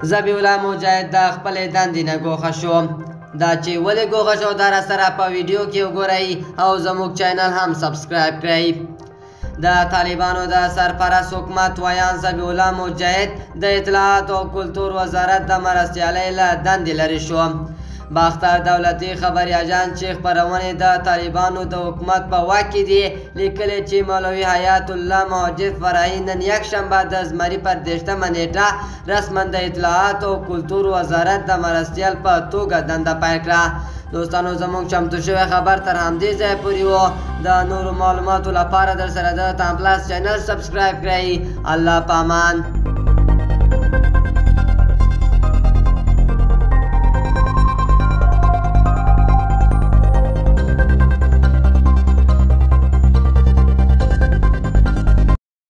ذبیح الله مجاهد د خپلې دندې نه ګوښه شو. دا چې ولې ګوښه شو، دا راسره په ویډیو کې وګورئ او زموږ چینل هم سبسکرایب کړئ. د طالبانو د سرپرست حکومت ویاند ذبیح الله مجاهد د اطلاعات او کلتور وزارت د مرستیالۍ له دندې لرې شو. باختر دولتي خبري اژانس چې خپرونې د طالبانو د حکومت په واک کې دي، لیکلي چې مولوي حیات الله مهاجر فرعي نن یکشنبه د زمري پر 30مه نېټه رسما د اطلاعات او کلتور وزارت د مرستیال په توګه دنده پیل کړه. دوستانو، زموږ چمتو شوی خبر تر همدې ځایه پورې و. د نورو معلوماتو لپاره در سره د تام پلاس چینل سبسکرایب کړئ. الله پامان.